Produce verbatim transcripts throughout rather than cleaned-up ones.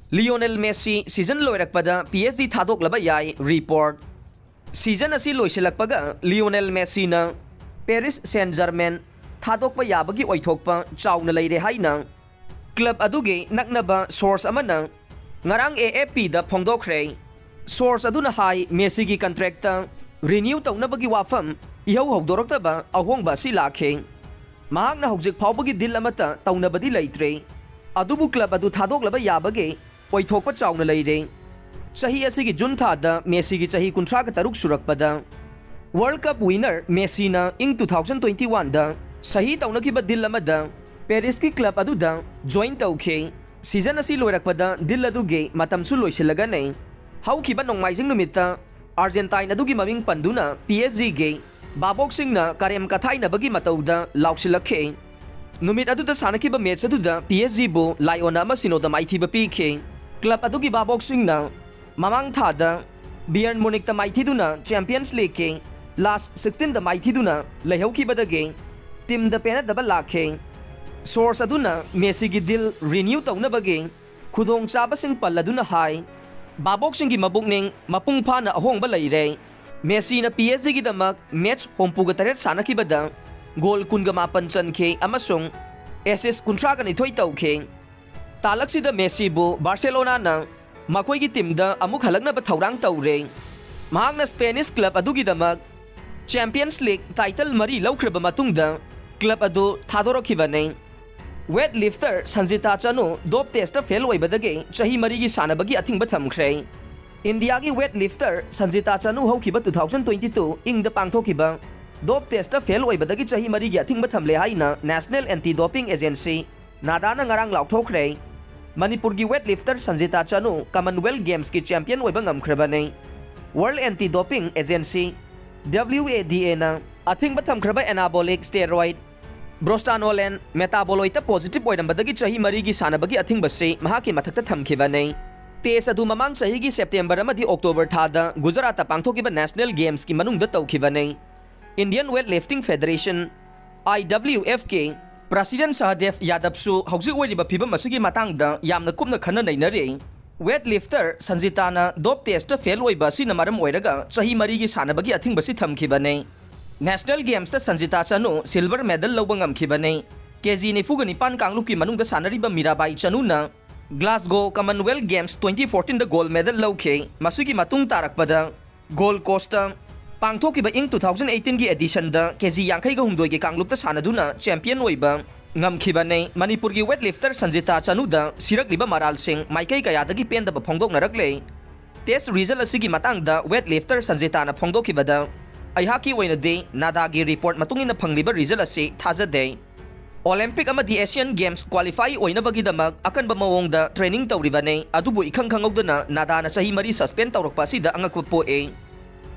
Lionel Messi season ꯂꯣꯏꯔꯛꯄꯗ P S G ꯊꯥꯗꯣꯛꯂꯕ ꯌꯥꯏ report. Season ꯑꯁꯤ ꯂꯣꯏꯁꯤꯜꯂꯛꯄꯒ ꯂꯤꯑꯣꯅꯦꯜ ꯃꯦꯁꯤꯅ ꯄꯦꯔꯤꯁ ꯁꯦꯟ ꯖꯔꯃꯦꯟ ꯊꯥꯗꯣꯛꯄ ꯌꯥꯕꯒꯤ ꯑꯣꯏꯊꯣꯛꯄ ꯆꯥꯎꯅ ꯂꯩꯔꯦ ꯍꯥꯏꯅ ꯀ꯭ꯂꯕ ꯑꯗꯨꯒꯤ ꯅꯛꯅꯕ ꯁꯣꯔꯁ ꯑꯃꯅ ꯉꯔꯥꯡ ꯑꯦ ꯑꯦꯐ ꯄꯤꯗ ꯐꯣꯡꯗꯣꯛꯈ꯭ꯔꯦ꯫ ꯁꯣꯔꯁ ꯑꯗꯨꯅ ꯍꯥꯏ, ꯃꯦꯁꯤꯒꯤ ꯀꯟꯇ꯭ꯔꯦꯛꯇ ꯔꯤꯅ꯭ꯌꯨ ꯇꯧꯅꯕꯒꯤ ꯋꯥꯐꯝ ꯏꯍꯧ ꯍꯧꯗꯣꯔꯛꯇꯕ ꯑꯍꯣꯡꯕ ꯑꯁꯤ ꯂꯥꯛꯈꯤ꯫ ꯃꯍꯥꯛꯅ ꯍꯧꯖꯤꯛ ꯐꯥꯎꯕꯒꯤ ꯗꯤꯜ ꯑꯃꯠꯇ ꯇꯧꯅꯕꯗꯤ ꯂꯩꯇ꯭ꯔꯤ꯫ ꯑꯗꯨꯕꯨ ꯀ꯭ꯂꯕ ꯑꯗꯨ ꯊꯥꯗꯣꯛꯂꯕ ꯌꯥꯕꯒꯤ ꯑꯣꯏꯊꯣꯛꯄ ꯆꯥꯎꯅ ꯂꯩꯔꯦ꯫ ꯆꯍꯤ ꯑꯁꯤꯒꯤ ꯖꯨꯟ ꯊꯥꯗ ꯃꯦꯁꯤꯒꯤ ꯆꯍꯤ ꯀꯨꯟꯊ꯭ꯔꯥꯒ ꯇꯔꯨꯛ ꯁꯨꯔꯛꯄꯗ ꯋꯥꯔꯜ ꯀꯞ ꯋꯤꯅꯔ ꯃꯦꯁꯤꯅ ꯏꯪ ꯇꯨ ꯊꯥꯎꯖꯟ ꯇ꯭ꯋꯦꯟꯇꯤ ꯋꯥꯟꯗ ꯁꯍꯤ ꯇꯧꯅꯈꯤꯕ ꯗꯤꯜ ꯑꯃꯗ ꯄꯦꯔꯤꯁꯀꯤ ꯀ꯭ꯂꯕ ꯑꯗꯨꯗ ꯖꯣꯏꯟ ꯇꯧꯈꯤ꯫ ꯁꯤꯖꯟ ꯑꯁꯤ ꯂꯣꯏꯔꯛꯄꯗ ꯗꯤꯜ ꯑꯗꯨꯒꯤ ꯃꯇꯝꯁꯨ ꯂꯣꯏꯁꯤꯜꯂꯒꯅꯤ꯫ ꯍꯧꯈꯤꯕ ꯅꯣꯡꯃꯥꯏꯖꯤꯡ ꯅꯨꯃꯤꯠꯇ ꯑꯥꯔꯖꯦꯟꯇꯥꯏꯟ ꯑꯗꯨꯒꯤ ꯃꯃꯤꯡ ꯄꯟꯗꯨꯅ ꯄꯤ ꯑꯦꯁ ꯖꯤꯒꯤ ꯚꯥꯕꯣꯛꯁꯤꯡꯅ ꯀꯔꯦꯝ ꯀꯊꯥꯏꯅꯕꯒꯤ ꯃꯇꯧꯗ ꯂꯥꯎꯁꯤꯜꯂꯛꯈꯤ꯫ ꯅꯨꯃꯤꯠ ꯑꯗꯨꯗ ꯁꯥꯟꯅꯈꯤꯕ ꯃꯦꯠꯆ ꯑꯗꯨꯗ ꯄꯤ ꯑꯦꯁ ꯖꯤꯕꯨ ꯂꯥꯏꯑꯣꯟ ꯑꯃ ꯁꯤꯅꯣꯗ ꯃꯥꯏꯊꯤꯕ ꯄꯤꯈꯤ꯫ ꯀ꯭ꯂꯕ ꯑꯗꯨꯒꯤ ꯚꯥꯕꯣꯛꯁꯤꯡꯅ ꯃꯃꯥꯡ ꯊꯥꯗ ꯕꯤꯌꯔꯟ ꯃꯨꯅꯤꯛꯇ ꯃꯥꯏꯊꯤꯗꯨꯅ ꯆꯦꯝꯄꯤꯌꯟꯁ ꯂꯤꯒꯀꯤ ꯂꯥꯁ ꯁꯤꯛꯁꯇꯤꯟꯗ ꯃꯥꯏꯊꯤꯗꯨꯅ ꯂꯩꯍꯧꯈꯤꯕꯗꯒꯤ ꯇꯤꯝꯗ ꯄꯦꯅꯗꯕ ꯂꯥꯛꯈꯤ꯫ ꯁꯣꯔꯁ ꯑꯗꯨꯅ ꯃꯦꯁꯤꯒꯤ ꯗꯤꯜ ꯔꯤꯅ꯭ꯌꯨ ꯇꯧꯅꯕꯒꯤ ꯈꯨꯗꯣꯡꯆꯥꯕꯁꯤꯡ ꯄꯜꯂꯗꯨꯅ ꯍꯥꯏ, ꯚꯥꯕꯣꯛꯁꯤꯡꯒꯤ ꯃꯕꯨꯛꯅꯤꯡ ꯃꯄꯨꯡ ꯐꯥꯅ ꯑꯍꯣꯡꯕ ꯂꯩꯔꯦ꯫ ꯃꯦꯁꯤꯅ ꯄꯤ ꯑꯦꯁ ꯖꯤꯒꯤꯗꯃꯛ ꯃꯦꯠꯆ ꯍꯨꯝꯐꯨꯒ ꯇꯔꯦꯠ ꯁꯥꯟꯅꯈꯤꯕꯗ ꯒꯣꯜ ꯀꯨꯟꯒ ꯃꯥꯄꯟ ꯆꯟꯈꯤ ꯑꯃꯁꯨꯡ ꯑꯦꯁꯤꯁ ꯀꯨꯟꯊ꯭ꯔꯥꯒ ꯅꯤꯊꯣꯏ ꯇꯧꯈꯤ꯫ ꯇꯥꯂꯛꯁꯤꯗ ꯃꯦꯁꯤꯕꯨ ꯕꯥꯔꯁꯦꯂꯣꯅꯥꯅ ꯃꯈꯣꯏꯒꯤ ꯇꯤꯝꯗ ꯑꯃꯨꯛ ꯍꯜꯂꯛꯅꯕ ꯊꯧꯔꯥꯡ ꯇꯧꯔꯦ꯫ ꯃꯍꯥꯛꯅ ꯁ꯭ꯄꯦꯅꯤꯁ ꯀ꯭ꯂꯕ ꯑꯗꯨꯒꯤꯗꯃꯛ ꯆꯦꯝꯄꯤꯌꯟꯁ ꯂꯤꯒ ꯇꯥꯏꯇꯜ ꯃꯔꯤ ꯂꯧꯈ꯭ꯔꯕ ꯃꯇꯨꯡꯗ ꯀ꯭ꯂꯕ ꯑꯗꯨ ꯊꯥꯗꯣꯔꯛꯈꯤꯕꯅꯤ꯫ ꯋꯦꯠ ꯂꯤꯐꯇꯔ ꯁꯟꯖꯤꯇꯥ ꯆꯅꯨ ꯗꯣꯞ ꯇꯦꯁꯇ ꯐꯦꯜ ꯑꯣꯏꯕꯗꯒꯤ ꯆꯍꯤ ꯃꯔꯤꯒꯤ ꯁꯥꯟꯅꯕꯒꯤ ꯑꯊꯤꯡꯕ ꯊꯝꯈ꯭ꯔꯦ꯫ ꯏꯟꯗꯤꯌꯥꯒꯤ ꯋꯦꯠ ꯂꯤꯐꯇꯔ ꯁꯟꯖꯤꯇꯥ ꯆꯅꯨ ꯍꯧꯈꯤꯕ ꯇꯨ ꯊꯥꯎꯖꯟ ꯇ꯭ꯋꯦꯟꯇꯤ ꯇꯨ ꯏꯪꯗ ꯄꯥꯡꯊꯣꯛꯈꯤꯕ ꯗꯣꯞ ꯇꯦꯁꯇ ꯐꯦꯜ ꯑꯣꯏꯕꯗꯒꯤ ꯆꯍꯤ ꯃꯔꯤꯒꯤ ꯑꯊꯤꯡꯕ ꯊꯝꯂꯦ ꯍꯥꯏꯅ ꯅꯦꯁꯅꯦꯜ ꯑꯦꯟꯇꯤ ꯗꯣꯄꯤꯡ ꯑꯦꯖꯦꯟꯁꯤ, ꯅꯥꯗꯥꯅ ꯉꯔꯥꯡ ꯂꯥꯎꯊꯣꯛꯈ꯭ꯔꯦ꯫ ꯃꯅꯤꯄꯨꯔꯒꯤ ꯋꯦꯠ ꯂꯤꯐꯇꯔ ꯁꯟꯖꯤꯇꯥ ꯆꯅꯨ ꯀꯃꯟꯋꯦꯜꯊ ꯒꯦꯝꯁꯀꯤ ꯆꯦꯝꯄꯤꯌꯟ ꯑꯣꯏꯕ ꯉꯝꯈ꯭ꯔꯕꯅꯤ꯫ ꯋꯥꯔꯜꯗ ꯑꯦꯟꯇꯤ ꯗꯣꯄꯤꯡ ꯑꯦꯖꯦꯟꯁꯤ, ꯗꯕ꯭ꯂꯤꯌꯨ ꯑꯦ ꯗꯤ ꯑꯦꯅ ꯑꯊꯤꯡꯕ ꯊꯝꯈ꯭ꯔꯕ ꯑꯦꯅꯥꯕꯣꯂꯤꯛ ꯁ꯭ꯇꯦꯔꯣꯏꯗ, ꯕ꯭ꯔꯣꯁꯇꯥꯅꯣꯂꯦꯟ ꯃꯦꯇꯥꯕꯣꯂꯣꯏꯠꯇ ꯄꯣꯖꯤꯇꯤꯚ ꯑꯣꯏꯔꯝꯕꯗꯒꯤ ꯆꯍꯤ ꯃꯔꯤꯒꯤ ꯁꯥꯟꯅꯕꯒꯤ ꯑꯊꯤꯡꯕꯁꯤ ꯃꯍꯥꯛꯀꯤ ꯃꯊꯛꯇ ꯊꯝꯈꯤꯕꯅꯤ꯫ ꯇꯦꯁ ꯑꯗꯨ ꯃꯃꯥꯡ ꯆꯍꯤꯒꯤ ꯁꯦꯞꯇꯦꯝꯕꯔ ꯑꯃꯗꯤ ꯑꯣꯛꯇꯣꯕꯔ ꯊꯥꯗ ꯒꯨꯖꯔꯥꯠꯇ ꯄꯥꯡꯊꯣꯛꯈꯤꯕ ꯅꯦꯁꯅꯦꯜ ꯒꯦꯝꯁꯀꯤ ꯃꯅꯨꯡꯗ ꯇꯧꯈꯤꯕꯅꯤ꯫ Indian weight lifting federation, I W ꯑꯦꯐꯀꯤ ꯄ꯭ꯔꯁꯤꯗꯦꯟ ꯁꯍꯗꯦꯕ ꯌꯥꯗꯕꯁꯨ ꯍꯧꯖꯤꯛ ꯑꯣꯏꯔꯤꯕ ꯐꯤꯕꯝ ꯑꯁꯤꯒꯤ ꯃꯇꯥꯡꯗ ꯌꯥꯝꯅ ꯀꯨꯞꯅ ꯈꯟꯅ ꯅꯩꯅꯔꯤ꯫ ꯋꯦꯠ ꯂꯤꯐꯇꯔ ꯁꯟꯖꯤꯇꯥꯅ ꯗꯣꯞ ꯇꯦꯁꯇ ꯐꯦꯜ ꯑꯣꯏꯕ ꯑꯁꯤꯅ ꯃꯔꯝ ꯑꯣꯏꯔꯒ ꯆꯍꯤ ꯃꯔꯤꯒꯤ ꯁꯥꯟꯅꯕꯒꯤ ꯑꯊꯤꯡꯕꯁꯤ ꯊꯝꯈꯤꯕꯅꯤ꯫ ꯅꯦꯁꯅꯦꯜ ꯒꯦꯝꯁꯇ ꯁꯟꯖꯤꯇꯥ ꯆꯅꯨ ꯁꯤꯜꯚꯔ ꯃꯦꯗꯜ ꯂꯧꯕ ꯉꯝꯈꯤꯕꯅꯤ꯫ ꯀꯦꯖꯤ ꯅꯤꯐꯨꯒ ꯅꯤꯄꯥꯟ ꯀꯥꯡꯂꯨꯞꯀꯤ ꯃꯅꯨꯡꯗ ꯁꯥꯟꯅꯔꯤꯕ ꯃꯤꯔꯥꯕꯥꯏ ꯆꯅꯨꯅ ꯒ꯭ꯂꯥꯁꯒꯣ ꯀꯃꯟꯋꯦꯜꯊ ꯒꯦꯝꯁ twenty fourteenꯗ ꯒꯣꯜ ꯃꯦꯗꯜ ꯂꯧꯈꯤ꯫ ꯃꯁꯤꯒꯤ ꯃꯇꯨꯡ ꯇꯥꯔꯛꯄꯗ ꯒꯣꯜ ꯀꯣꯁꯇ ꯄꯥꯡꯊꯣꯛꯈꯤꯕ ꯏꯪ two thousand eighteenꯒꯤ ꯑꯦꯗꯤꯁꯟꯗ ꯀꯦꯖꯤ ꯌꯥꯡꯈꯩꯒ ꯍꯨꯝꯗꯣꯏꯒꯤ ꯀꯥꯡꯂꯨꯞꯇ ꯁꯥꯟꯅꯗꯨꯅ ꯆꯦꯝꯄꯤꯌꯟ ꯑꯣꯏꯕ ꯉꯝꯈꯤꯕꯅꯤ꯫ ꯃꯅꯤꯄꯨꯔꯒꯤ ꯋꯦꯠ ꯂꯤꯐꯇꯔ ꯁꯟꯖꯤꯇꯥ ꯆꯅꯨꯗ ꯁꯤꯔꯛꯂꯤꯕ ꯃꯔꯥꯜꯁꯤꯡ ꯃꯥꯏꯀꯩ ꯀꯌꯥꯗꯒꯤ ꯄꯦꯟꯗꯕ ꯐꯣꯡꯗꯣꯛꯅꯔꯛꯂꯦ꯫ ꯇꯦꯁ ꯔꯤꯖꯜ ꯑꯁꯤꯒꯤ ꯃꯇꯥꯡꯗ ꯋꯦꯠ ꯂꯤꯐꯇꯔ ꯁꯟꯖꯤꯇꯥꯅ ꯐꯣꯡꯗꯣꯛꯈꯤꯕꯗ, "ꯑꯩꯍꯥꯛꯀꯤ ꯑꯣꯏꯅꯗꯤ ꯅꯥꯗꯥꯒꯤ ꯔꯤꯄꯣꯔꯠ ꯃꯇꯨꯡ ꯏꯟꯅ ꯐꯪꯂꯤꯕ ꯔꯤꯖꯜ ꯑꯁꯤ ꯊꯥꯖꯗꯦ꯫ ꯑꯣꯂꯦꯝꯄꯤꯛ ꯑꯃꯗꯤ ꯑꯦꯁꯤꯌꯥꯟ ꯒꯦꯝꯁ ꯀ꯭ꯋꯥꯂꯤꯐꯥꯏ ꯑꯣꯏꯅꯕꯒꯤꯗꯃꯛ ꯑꯀꯟꯕ ꯃꯑꯣꯡꯗ ꯇ꯭ꯔꯦꯅꯤꯡ ꯇꯧꯔꯤꯕꯅꯤ, ꯑꯗꯨꯕꯨ ꯏꯈꯪ ꯈꯪꯍꯧꯗꯅ ꯅꯥꯗꯥꯅ ꯆꯍꯤ ꯃꯔꯤ ꯁꯁꯄꯦꯟ ꯇꯧꯔꯛꯄ ꯑꯁꯤꯗ ꯑꯉꯛꯄ ꯄꯣꯛꯏ"꯫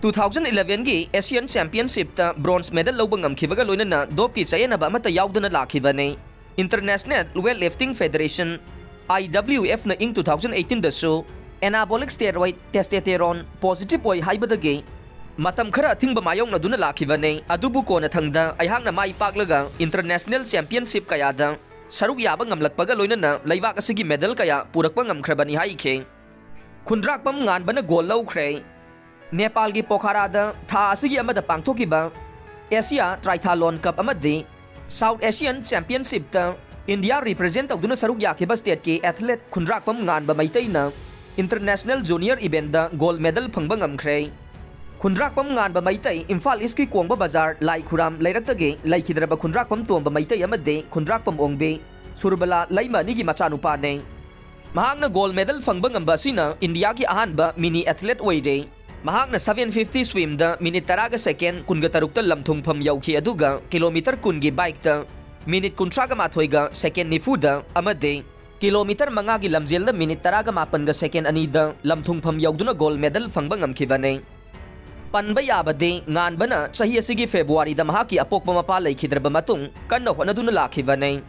Two thousand elevenꯒꯤ ꯑꯦꯁꯤꯌꯥꯟ ꯆꯦꯝꯄꯤꯌꯟꯁꯤꯞꯇ ꯕ꯭ꯔꯣꯟꯖ ꯃꯦꯗꯜ ꯂꯧꯕ ꯉꯝꯈꯤꯕꯒ ꯂꯣꯏꯅꯅ ꯗꯣꯞꯀꯤ ꯆꯌꯦꯠꯅꯕ ꯑꯃꯠꯇ ꯌꯥꯎꯗꯅ ꯂꯥꯛꯈꯤꯕꯅꯤ꯫ International Weightlifting Federation, IWFꯅ ꯏꯪ two thousand eighteenꯗꯁꯨ anabolic steroid testosterone positive ꯑꯣꯏ ꯍꯥꯏꯕꯗꯒꯤ ꯃꯇꯝ ꯈꯔ ꯑꯊꯤꯡꯕ ꯃꯥꯌꯣꯛꯅꯗꯨꯅ ꯂꯥꯛꯈꯤꯕꯅꯤ꯫ ꯑꯗꯨꯕꯨ ꯀꯣꯟꯅꯊꯪꯗ ꯑꯩꯍꯥꯛꯅ ꯃꯥꯏ ꯄꯥꯛꯂꯒ international championship ꯀꯌꯥꯗ ꯁꯔꯨꯛ ꯌꯥꯕ ꯉꯝꯂꯛꯄꯒ ꯂꯣꯏꯅꯅ ꯂꯩꯕꯥꯛ ꯑꯁꯤꯒꯤ ꯃꯦꯗꯜ ꯀꯌꯥ ꯄꯨꯔꯛꯄ ꯉꯝꯈ꯭ꯔꯕꯅꯤ ꯍꯥꯏꯈꯤ꯫ ꯈꯨꯟꯗ꯭ꯔꯥꯛꯄꯝ ꯉꯥꯟꯕꯅ ꯒꯣꯜ ꯂꯧꯈ꯭ꯔꯦ꯫ ꯅꯦꯄꯥꯜꯒꯤ ꯄꯣꯈꯥꯔꯥꯗ ꯊꯥ ꯑꯁꯤꯒꯤ ꯑꯃꯗ ꯄꯥꯡꯊꯣꯛꯈꯤꯕ ꯑꯦꯁꯤꯌꯥ ꯇ꯭ꯔꯥꯏꯊꯥꯂꯣꯟ ꯀꯞ ꯑꯃꯗꯤ ꯁꯥꯎꯠ ꯑꯦꯁꯤꯌꯥꯟ ꯆꯦꯝꯄꯤꯌꯟꯁꯤꯞꯇ ꯏꯟꯗꯤꯌꯥ ꯔꯤꯄ꯭ꯔꯖꯦꯟ ꯇꯧꯗꯨꯅ ꯁꯔꯨꯛ ꯌꯥꯈꯤꯕ ꯁ꯭ꯇꯦꯠꯀꯤ ꯑꯦꯊꯂꯦꯠ ꯈꯨꯟꯗ꯭ꯔꯥꯛꯄꯝ ꯉꯥꯟꯕ ꯃꯩꯇꯩꯅ international junior event gold medal ꯐꯪꯕ ꯉꯝꯈ꯭ꯔꯦ꯫ ꯈꯨꯟꯗ꯭ꯔꯥꯛꯄꯝ ꯉꯥꯟꯕ ꯃꯩꯇꯩ ꯏꯝꯐꯥꯜ ꯏꯁꯀꯤ ꯀꯣꯡꯕ ꯕꯖꯥꯔ ꯂꯥꯏ ꯈꯨꯔꯥꯝ ꯂꯩꯔꯛꯇꯒꯤ ꯂꯩꯈꯤꯗ꯭ꯔꯕ ꯈꯨꯟꯗ꯭ꯔꯥꯛꯄꯝ ꯇꯣꯝꯕ ꯃꯩꯇꯩ ꯑꯃꯗꯤ ꯈꯨꯟꯗ꯭ꯔꯥꯛꯄꯝ ꯑꯣꯡꯕꯤ ꯁꯨꯔꯕꯂꯥ ꯂꯩꯃ ꯑꯅꯤꯒꯤ ꯃꯆꯥꯅꯨꯄꯥꯅꯤ꯫ ꯃꯍꯥꯛꯅ ꯒꯣꯜ ꯃꯦꯗꯜ ꯐꯪꯕ ꯉꯝꯕ ꯑꯁꯤꯅ ꯏꯟꯗꯤꯌꯥꯒꯤ ꯑꯍꯥꯟꯕ ꯃꯤꯅꯤ ꯑꯦꯊꯂꯦꯠ ꯑꯣꯏꯔꯦ꯫ ꯃꯍꯥꯛꯅ seven fifty swimꯗ ꯃꯤꯅꯤꯠ ꯇꯔꯥꯒ ꯁꯦꯀꯦꯟ ꯀꯨꯟꯒ ꯇꯔꯨꯛꯇ ꯂꯝꯊꯨꯡꯐꯝ ꯌꯧꯈꯤ, ꯑꯗꯨꯒ ꯀꯤꯂꯣꯃꯤꯇꯔ ꯀꯨꯟꯒꯤ ꯕꯥꯏꯛꯇ ꯃꯤꯅꯤꯠ ꯀꯨꯟꯊ꯭ꯔꯥꯒ ꯃꯥꯊꯣꯏꯒ ꯁꯦꯀꯦꯟ ꯅꯤꯐꯨꯗ ꯑꯃꯗꯤ ꯀꯤꯂꯣꯃꯤꯇꯔ ꯃꯉꯥꯒꯤ ꯂꯝꯖꯦꯜꯗ ꯃꯤꯅꯤꯠ ꯇꯔꯥꯒ ꯃꯥꯄꯟꯒ ꯁꯦꯀꯦꯟ ꯑꯅꯤꯗ ꯂꯝꯊꯨꯡꯐꯝ ꯌꯧꯗꯨꯅ ꯒꯣꯜ ꯃꯦꯗꯜ ꯐꯪꯕ ꯉꯝꯈꯤꯕꯅꯤ꯫ ꯄꯟꯕ ꯌꯥꯕꯗꯤ, ꯉꯥꯟꯕꯅ ꯆꯍꯤ ꯑꯁꯤꯒꯤ ꯐꯦꯕ꯭ꯔꯨꯋꯥꯔꯤꯗ ꯃꯍꯥꯛꯀꯤ ꯑꯄꯣꯛꯄ ꯃꯄꯥ ꯂꯩꯈꯤꯗ꯭ꯔꯕ ꯃꯇꯨꯡ ꯀꯟꯅ ꯍꯣꯠꯅꯗꯨꯅ ꯂꯥꯛꯈꯤꯕꯅꯤ꯫